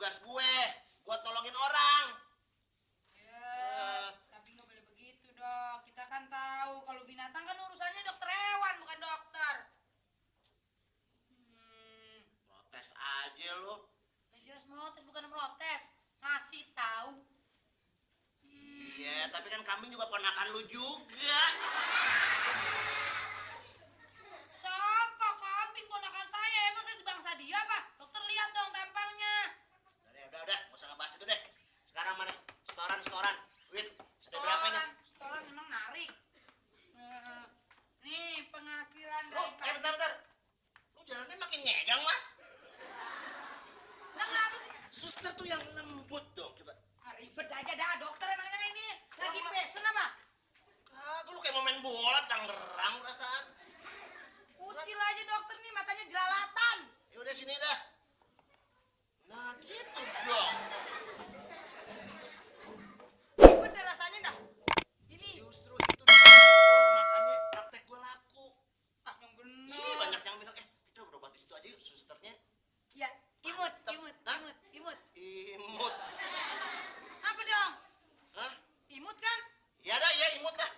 tugas gue buat tolongin orang. Ya, tapi nggak boleh begitu dok. Kita kan tahu kalau binatang kan urusannya dokter hewan bukan dokter. Protes aja lo. Nah, jelas protes bukan protes. Ngasih tahu. Iya, tapi kan kambing juga ponakan lu juga. Siapa kambing ponakan saya? Emang saya sebangsa dia apa? Dokter lihat dong tempangnya. Udah, nggak usah ngebahas itu deh. Sekarang mana? Setoran. Wait, sudah berapa nih? Setoran emang narik. Nih penghasilan Lu, dari bentar. Lu jalannya makin nyegang, Mas. Lah kenapa sih? Suster tuh yang lembut dong, coba. Ribet aja dah dokter emang ini lagi pesen apa? Kagak, lu kayak mau main bola, Tangerang perasaan. Usil aja dokter nih matanya jelalatan. Ya udah sini dah. Nah gitu dong. Bener rasanya dah. Ini Justru itu makanya praktek gue laku. yang bener. Ih, banyak yang bilang, kita berobat di situ aja yuk, susternya. Ya, imut. Imut. Apa dong? Hah? Imut kan? Ya dah, ya imut dah.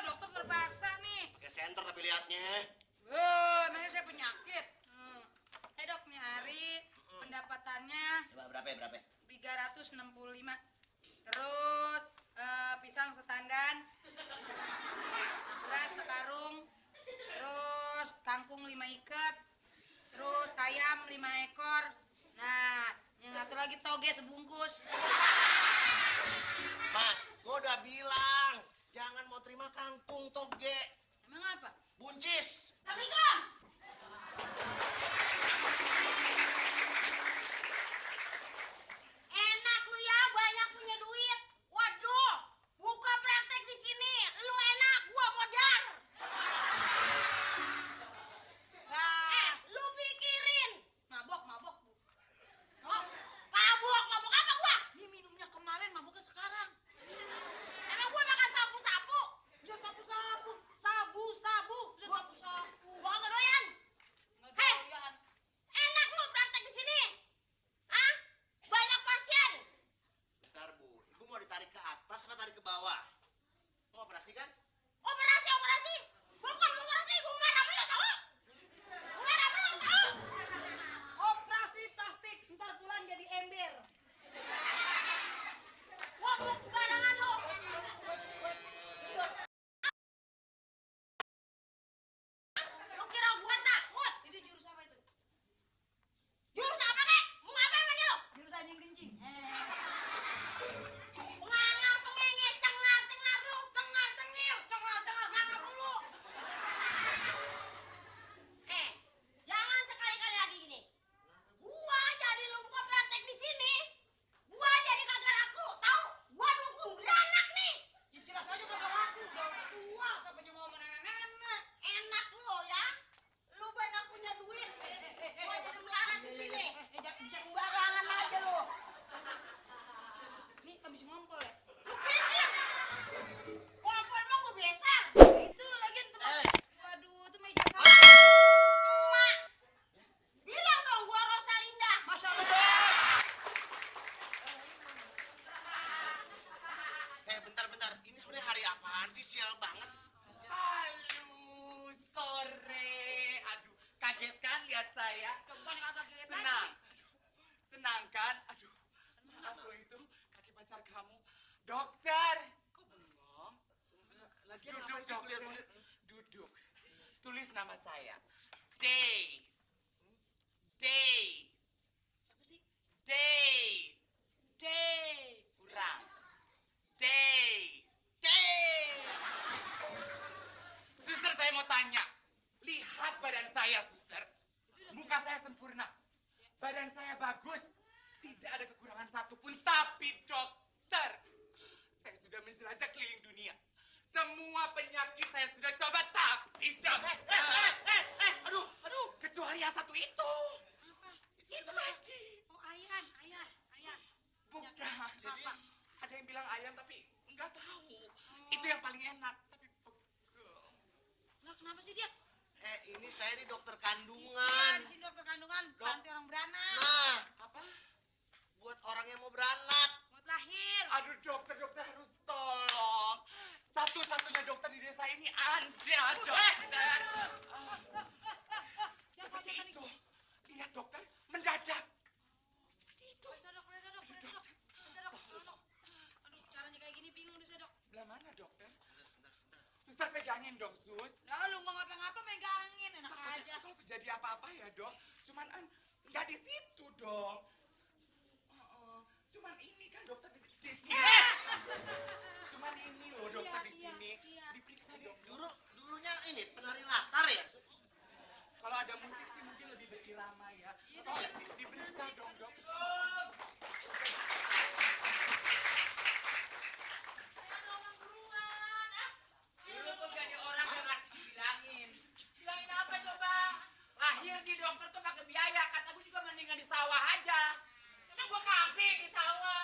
Dokter terpaksa nih. Pakai senter tapi liatnya. Emangnya saya penyakit. Dok nih hari pendapatannya Coba berapa? 365. Terus pisang setandan. Beras sekarung. Terus kangkung 5 ikat. Terus ayam 5 ekor. Nah, yang satu lagi toge sebungkus. Mas, gua udah bilang jangan mau terima kangkung toge. Emang apa? Buncis. Assalamualaikum. Enak lu ya, banyak punya duit. Waduh, buka praktek di sini. Lu enak, gua modar. Lu pikirin. Mabok, Bu. Oh, mabuk apa gua? Ini minumnya kemarin, mabuknya sekarang. Emang gua makan sapu-sapu? Bisa sapu-sapu. Sabu-sabu. Bisa sapu-sapu. Gua nggak doyan. Nggak Hei. doyan. Enak lu praktek di sini. Hah? Banyak pasien. Bentar, Bu. Ibu mau ditarik ke atas apa tarik ke bawah? Mau operasi kan? Operasi. Gua bukan mau operasi, gua marah lu tahu. Operasi plastik. Ntar pulang jadi ember. Ngomong sembarangan lu. Lu kira gua takut? Itu jurus apa itu? Jurus apa kek? Mau ngapain lagi lu? Jurus anjing kencing. Pengangal pengenge cengar lu, cengar mangap dulu. Jangan sekali-kali lagi gini. Gua jadi lu buka praktek di sini. Gua jadi kagak laku, tahu? Gua dukung beranak nih. Ya jelas aja kagak laku. Udah tua sampai ngomong nenek-nenek. Enak lu ya. Lu banyak punya duit. Gua jadi melarat di sini. Bisa Sembarangan aja lu. Nih habis ngompol ya. Lu pikir kompor emang gua beser? Itu lagi teman. Waduh, itu meja saya. Emak. Bilang dong gua Rosalinda. Masya Allah. Bentar. Ini sebenarnya hari apaan sih? Sial banget. Halo, sore. Aduh, kaget kan lihat saya? Bukan kagak kaget Senang. lagi. Senang kan? Aduh, maaf loh itu kaki pacar kamu. Dokter. Kok bengong? Lagi Duduk, ngapain sih dokter. kuliah-kuliah? Duduk. Tulis nama saya. Dave. Dave. Apa sih? Dave. Day. Kurang. Dave. Suster, saya mau tanya. Lihat badan saya, suster. Muka saya sempurna. Badan saya bagus. Tidak ada kekurangan satupun. Tapi dokter, saya sudah menjelajah keliling dunia. Semua penyakit saya sudah coba, tapi aduh, kecuali yang satu itu. Apa? Itu tadi. Oh, ayan. Bukan. Jadi Ada yang bilang ayam, tapi nggak tahu. Itu yang paling enak, tapi pegel. lah kenapa sih dia? Ini saya nih dokter Iya, kandungan. di sini dokter kandungan, ganti orang beranak. Nah, Apa? buat pegangin dong, Sus. Nah, lu nggak ngapa-ngapa megangin, enak Takutnya aja. kalau terjadi apa-apa ya, Dok. Cuman nggak di situ, dong. Cuman ini kan dokter di sini. Cuman ini loh dokter di sini. Diperiksa dong. Dulunya ini penari latar ya. Kalau ada musik sih mungkin lebih berirama ya. Oh, diperiksa dong, Dok. Dulu tuh jadi orang yang ngerti dibilangin. Bilangin apa coba? Lahir di dokter tuh pakai biaya. Kata gue juga mendingan di sawah aja. Emang gua kambing di sawah.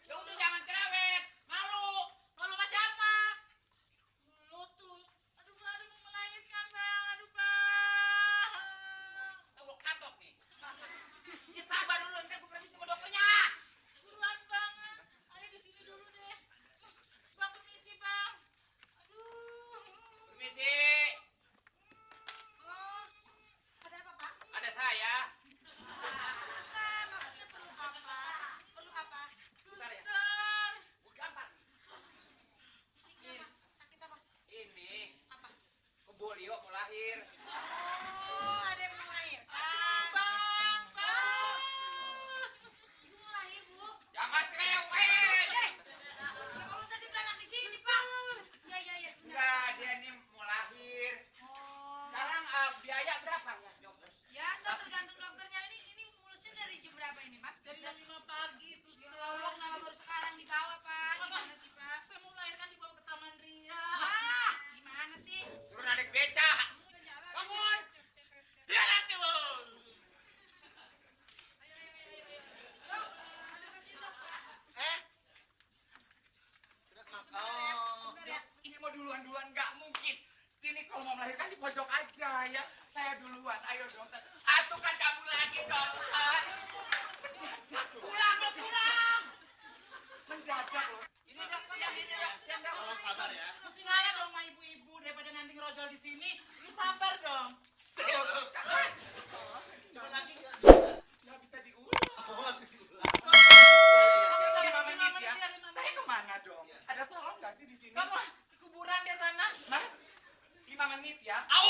Ya udah jangan cerewet. Malu. Malu sama siapa? Lu tuh. Aduh, baru mau melahirkan, Bang. Aduh, Bang. Tahu gua kapok nih. Ya sabar dulu, ntar gua permisi sama dokternya. Buruan, Bang. Ayo di sini dulu deh. Bang, permisi, Bang. Aduh. Permisi. Oh, ada apa, Pak? Ada saya. Enggak, maksudnya perlu apa? Perlu apa? Bentar ya. Gua gampar nih. Ini apa? Sakit apa? Ini Apa? Kebolio mau lahir. Oh, ada yang mau melahirkan. Bang. Ibu mau lahir, Bu. Jangan cerewet. Ya kalau tadi beranak di sini, Pak. Iya, sebentar. Enggak, dia ini mau lahir. Oh. Sekarang biaya berapa ya, dokter? Ya, ntar tergantung dokternya. Ini mulusnya dari jam berapa ini, Pak? Dari jam 5 pagi, Ya suster. Allah, kenapa baru sekarang dibawa, Pak? Gimana sih, Pak? Saya mau melahirkan dibawa ke Taman Ria. Ah, gimana sih? Suruh narik beca. Kamu udah jalan. Bangun. Ya nanti, Bu. Ayo. Dok, ada pasien, Dok. Sudah kenapa? Sebentar ya, sebentar ya. Ini mau duluan nggak mungkin. Sini kalau mau melahirkan di pojok aja ya. Saya duluan. Ayo dokter. Atuh kan kamu lagi dokter. Mendadak loh. Pulang lo pulang. Mendadak loh. Ini dok, siang dok. Tolong sabar ya. Mesti ngalah dong sama ibu-ibu daripada nanti ngerojol di sini. Lu sabar dong. Coba lagi nggak? Nggak bisa diulang. Oh, masih diulang. 5 menit ya. 5 menit. Saya kemana dong? Ada salon nggak sih di sini? Kamu di kuburan di sana. Mas, 5 menit ya. Au.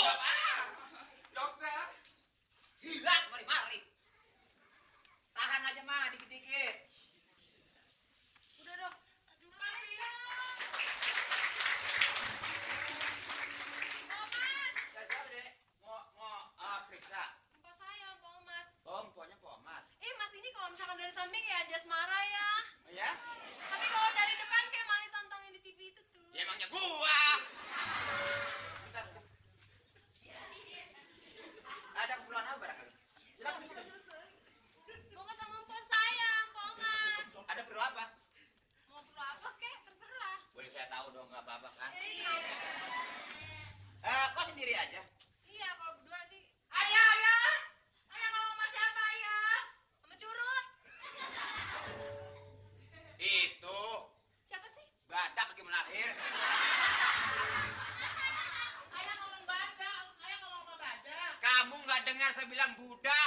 Dokter. Gila, mari. Tahan aja mah dikit-dikit. Udah, Dok. Aduh, Mami. Dari siapa, Dek? Mau periksa. Empok saya, Empok Mas. Oh, empoknya Mas. Mas ini kalau misalkan dari samping ya Jasmara ya. Ya? Tapi kalau dari depan kayak Mali tontonin di TV itu tuh. Ya emangnya gua. Bentar. Ada keperluan apa barangkali? Silakan. Mau ketemu empok saya, Empok Mas. Ada perlu apa? Mau perlu apa kek? Terserah. Boleh saya tahu dong, nggak apa-apa kan? Iya. Kau sendiri aja. Iya, kalau berdua nanti Ayah. Ayah ngomong sama siapa, Ayah? sama curut. Itu Siapa sih? badak gimana lahir? Ayah ngomong badak. Ayah ngomong sama badak. Kamu nggak dengar saya bilang budak?